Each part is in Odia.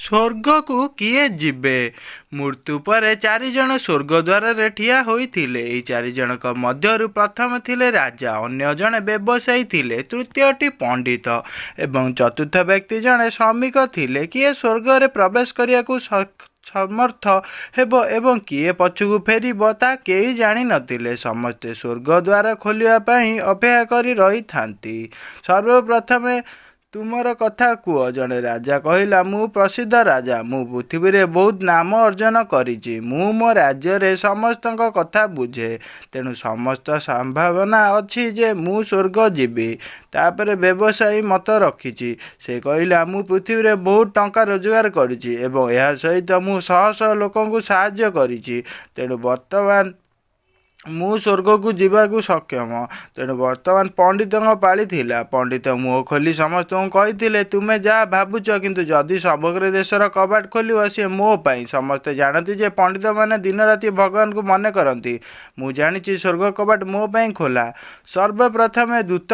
ସ୍ୱର୍ଗକୁ କିଏ ଯିବେ? ମୃତ୍ୟୁ ପରେ ଚାରିଜଣ ସ୍ୱର୍ଗଦ୍ୱାରରେ ଠିଆ ହୋଇଥିଲେ। ଏହି ଚାରିଜଣଙ୍କ ମଧ୍ୟରୁ ପ୍ରଥମେ ଥିଲେ ରାଜା, ଅନ୍ୟ ଜଣେ ବ୍ୟବସାୟୀ ଥିଲେ, ତୃତୀୟଟି ପଣ୍ଡିତ ଏବଂ ଚତୁର୍ଥ ବ୍ୟକ୍ତି ଜଣେ ଶ୍ରମିକ ଥିଲେ। କିଏ ସ୍ୱର୍ଗରେ ପ୍ରବେଶ କରିବାକୁ ସମର୍ଥ ହେବ ଏବଂ କିଏ ପଛକୁ ଫେରିବ, ତାହା କେହି ଜାଣି ନଥିଲେ। ସମସ୍ତେ ସ୍ୱର୍ଗଦ୍ୱାର ଖୋଲିବା ପାଇଁ ଅପେକ୍ଷା କରି ରହିଥାନ୍ତି। ସର୍ବପ୍ରଥମେ ତୁମର କଥା କୁହ। ଜଣେ ରାଜା କହିଲା, ମୁଁ ପ୍ରସିଦ୍ଧ ରାଜା। ମୁଁ ପୃଥିବୀରେ ବହୁତ ନାମ ଅର୍ଜନ କରିଛି। ମୁଁ ମୋ ରାଜ୍ୟରେ ସମସ୍ତଙ୍କ କଥା ବୁଝେ। ତେଣୁ ସମସ୍ତ ସମ୍ଭାବନା ଅଛି ଯେ ମୁଁ ସ୍ୱର୍ଗ ଯିବି। ତା'ପରେ ବ୍ୟବସାୟୀ ମତ ରଖିଛି। ସେ କହିଲା, ମୁଁ ପୃଥିବୀରେ ବହୁତ ଟଙ୍କା ରୋଜଗାର କରିଛି ଏବଂ ଏହା ସହିତ ମୁଁ ଶହ ଶହ ଲୋକଙ୍କୁ ସାହାଯ୍ୟ କରିଛି। ତେଣୁ ବର୍ତ୍ତମାନ ମୁଁ ସ୍ୱର୍ଗକୁ ଯିବାକୁ ସକ୍ଷମ। ତେଣୁ ବର୍ତ୍ତମାନ ପଣ୍ଡିତଙ୍କ ପାଳି ଥିଲା। ପଣ୍ଡିତ ମୁହଁ ଖୋଲି ସମସ୍ତଙ୍କୁ କହିଥିଲେ, ତୁମେ ଯାହା ଭାବୁଛ, କିନ୍ତୁ ଯଦି ସମଗ୍ର ଦେଶର କବାଟ ଖୋଲିବ, ସେ ମୋ ପାଇଁ। ସମସ୍ତେ ଜାଣନ୍ତି ଯେ ପଣ୍ଡିତମାନେ ଦିନରାତି ଭଗବାନଙ୍କୁ ମନେ କରନ୍ତି। ମୁଁ ଜାଣିଛି ସ୍ୱର୍ଗ କବାଟ ମୋ ପାଇଁ ଖୋଲା। ସର୍ବପ୍ରଥମେ ଦୂତ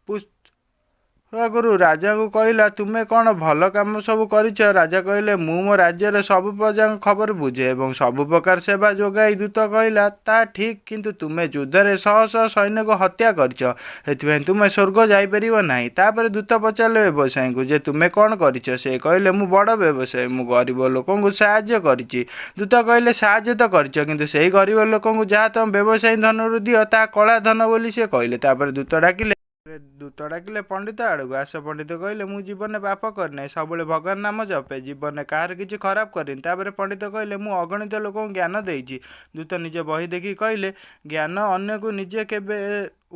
ପୁସ୍ତକରୁ ରାଜାଙ୍କୁ କହିଲା, ତୁମେ କ'ଣ ଭଲ କାମ ସବୁ କରିଛ? ରାଜା କହିଲେ, ମୁଁ ମୋ ରାଜ୍ୟରେ ସବୁ ପ୍ରଜାଙ୍କ ଖବର ବୁଝେ ଏବଂ ସବୁ ପ୍ରକାର ସେବା ଯୋଗାଏ। ଦୂତ କହିଲା, ତାହା ଠିକ୍, କିନ୍ତୁ ତୁମେ ଯୁଦ୍ଧରେ ଶହ ଶହ ସୈନ୍ୟକୁ ହତ୍ୟା କରିଛ। ସେଥିପାଇଁ ତୁମେ ସ୍ୱର୍ଗ ଯାଇପାରିବ ନାହିଁ। ତା'ପରେ ଦୂତ ପଚାରିଲେ ବ୍ୟବସାୟୀଙ୍କୁ ଯେ ତୁମେ କ'ଣ କରିଛ? ସେ କହିଲେ, ମୁଁ ବଡ଼ ବ୍ୟବସାୟୀ। ମୁଁ ଗରିବ ଲୋକଙ୍କୁ ସାହାଯ୍ୟ କରିଛି। ଦୂତ କହିଲେ, ସାହାଯ୍ୟ ତ କରିଛ, କିନ୍ତୁ ସେହି ଗରିବ ଲୋକଙ୍କୁ ଯାହା ତୁମ ବ୍ୟବସାୟୀ ଧନରୁ ଦିଅ, ତାହା କଳା ଧନ ବୋଲି ସେ କହିଲେ। ତା'ପରେ ଦୂତ ଡାକିଲେ ପଣ୍ଡିତ ଆଡ଼କୁ। ଆସ। ପଣ୍ଡିତ କହିଲେ, ମୁଁ ଜୀବନରେ ପାପ କରିନାହିଁ। ସବୁବେଳେ ଭଗବାନ ନାମ ଜପେ। ଜୀବନରେ କାହାର କିଛି ଖରାପ କରିନି। ତା'ପରେ ପଣ୍ଡିତ କହିଲେ, ମୁଁ ଅଗଣିତ ଲୋକଙ୍କୁ ଜ୍ଞାନ ଦେଇଛି। ଦୂତ ନିଜ ବହି ଦେଖି କହିଲେ, ଜ୍ଞାନ ଅନ୍ୟକୁ ନିଜେ କେବେ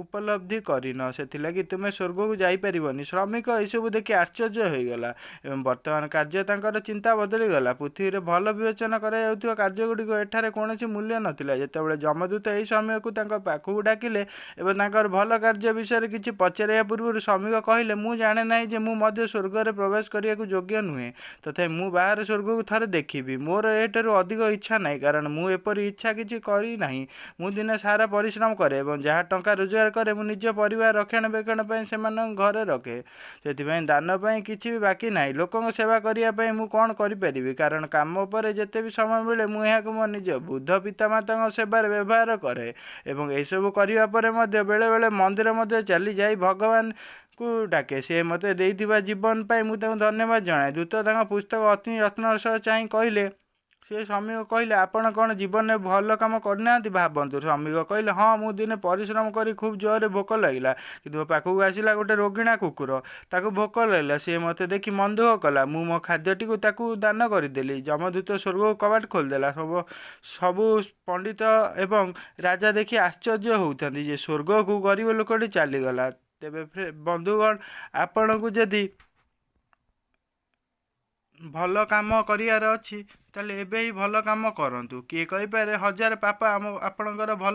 ଉପଲବ୍ଧି କରିନ। ସେଥିଲାଗି ତୁମେ ସ୍ୱର୍ଗକୁ ଯାଇପାରିବନି। ଶ୍ରମିକ ଏସବୁ ଦେଖି ଆଶ୍ଚର୍ଯ୍ୟ ହୋଇଗଲା ଏବଂ ବର୍ତ୍ତମାନ କାର୍ଯ୍ୟ ତାଙ୍କର ଚିନ୍ତା ବଦଳିଗଲା। ପୃଥିବୀରେ ଭଲ ବିବେଚନା କରାଯାଉଥିବା କାର୍ଯ୍ୟଗୁଡ଼ିକ ଏଠାରେ କୌଣସି ମୂଲ୍ୟ ନଥିଲା। ଯେତେବେଳେ ଯମଦୂତ ଏହି ଶ୍ରମିକକୁ ତାଙ୍କ ପାଖକୁ ଡାକିଲେ ଏବଂ ତାଙ୍କର ଭଲ କାର୍ଯ୍ୟ ବିଷୟରେ କିଛି ପଚାରିବା ପୂର୍ବରୁ ଶ୍ରମିକ କହିଲେ, ମୁଁ ଜାଣେ ନାହିଁ ଯେ ମୁଁ ମଧ୍ୟ ସ୍ୱର୍ଗରେ ପ୍ରବେଶ କରିବାକୁ ଯୋଗ୍ୟ ନୁହେଁ। ତଥାପି ମୁଁ ବାହାର ସ୍ୱର୍ଗକୁ ଥରେ ଦେଖିବି। ମୋର ଏଠାରୁ ଅଧିକ ଇଚ୍ଛା ନାହିଁ, କାରଣ ମୁଁ ଏପରି ଇଚ୍ଛା କିଛି କରିନାହିଁ। ମୁଁ ଦିନ ସାରା ପରିଶ୍ରମ କରେ ଏବଂ ଯାହା ଟଙ୍କା ରୋଜଗାର କରେ, ମୁଁ ନିଜ ପରିବାର ରକ୍ଷଣାବେକ୍ଷଣ ପାଇଁ ସେମାନଙ୍କ ଘରେ ରଖେ। ସେଥିପାଇଁ ଦାନ ପାଇଁ କିଛି ବି ବାକି ନାହିଁ। ଲୋକଙ୍କ ସେବା କରିବା ପାଇଁ ମୁଁ କ'ଣ କରିପାରିବି? କାରଣ କାମ ପରେ ଯେତେ ବି ସମୟ ମିଳେ, ମୁଁ ଏହାକୁ ମୋ ନିଜ ବୃଦ୍ଧ ପିତାମାତାଙ୍କ ସେବାରେ ବ୍ୟବହାର କରେ ଏବଂ ଏସବୁ କରିବା ପରେ ମଧ୍ୟ ବେଳେବେଳେ ମନ୍ଦିର ମଧ୍ୟ ଚାଲିଯାଇ ଭଗବାନଙ୍କୁ ଡାକେ। ସେ ମୋତେ ଦେଇଥିବା ଜୀବନ ପାଇଁ ମୁଁ ତାଙ୍କୁ ଧନ୍ୟବାଦ ଜଣାଏ। ଦୂତ ତାଙ୍କ ପୁସ୍ତକ ଅତି ଯତ୍ନର ସହ ଚାହିଁ କହିଲେ, ସେ ଶ୍ରମିକ କହିଲେ, ଆପଣ କ'ଣ ଜୀବନରେ ଭଲ କାମ କରିନାହାନ୍ତି? ଭାବନ୍ତୁ। ଶ୍ରମିକ କହିଲେ, ହଁ, ମୁଁ ଦିନେ ପରିଶ୍ରମ କରି ଖୁବ୍ ଜୋରରେ ଭୋକ ଲାଗିଲା। କିନ୍ତୁ ମୋ ପାଖକୁ ଆସିଲା ଗୋଟେ ରୋଗିଣା କୁକୁର। ତାକୁ ଭୋକ ଲାଗିଲା। ସେ ମୋତେ ଦେଖି ମନ ଦୁଃଖ କଲା। ମୁଁ ମୋ ଖାଦ୍ୟଟିକୁ ତାକୁ ଦାନ କରିଦେଲି। ଯମଦୂତ ସ୍ୱର୍ଗକୁ କବାଟ ଖୋଲିଦେଲା। ସବୁ ପଣ୍ଡିତ ଏବଂ ରାଜା ଦେଖି ଆଶ୍ଚର୍ଯ୍ୟ ହେଉଥାନ୍ତି ଯେ ସ୍ୱର୍ଗକୁ ଗରିବ ଲୋକଟି ଚାଲିଗଲା। ତେବେ ବନ୍ଧୁଗଣ, ଆପଣଙ୍କୁ ଯଦି ଭଲ କାମ କରିବାର ଅଛି, ତାହେଲେ ଏବେ ହିଁ ଭଲ କାମ କରନ୍ତୁ। କିଏ କହିପାରେ, ହଜାର ପାପ ଆମ ଆପଣଙ୍କର ଭଲ